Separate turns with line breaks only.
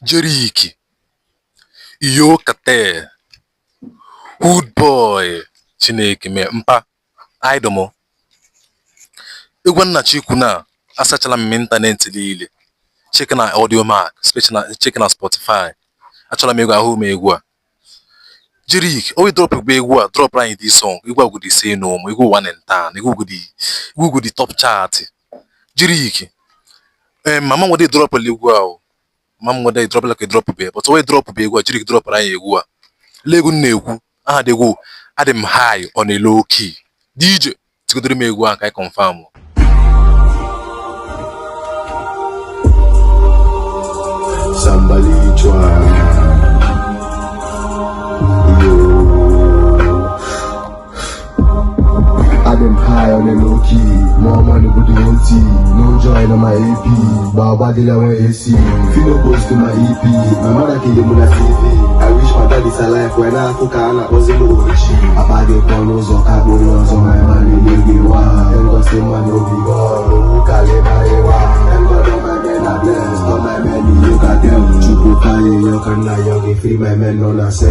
Jeriq, Iyo Cartel, Hood Boy, Chineke mee mpa idom egwu nna chikwu na asachala m ịntanetị niile, check na Audiomack, check na Spotify, achọrọ m egwu ahụ m egwu a. Jeriq o drop bụ egwu a, drop anyị this song. Egwu a go dey say no more, egwu one in town, egwu go dey, egwu go dey top chart. Jeriq, mama nwede drop egwu a o mama nwede drop like drop be, but o drop bụ egwu a. Jeriq drop anyị egwu a. Lee egwu m na-ekwu, aha dị egwu adị m high on a low key. DJ tigodoro m egwu ahụ ka anyị confirm.
Somebody try. Yo. I've been high on the low key. More money with the OT. No joy on my AP. Baba did I want AC. Feel no post to my EP. My mother killed him on TV. I wish my dad is alive when I cook and I was in the Abage kono zo kabolo zo my money ligi wa. Thank God say man no be God. No kale na ewa. Thank God all my men are blessed. All my men you got them. Chupu kaye yo kana yo free my men no na say.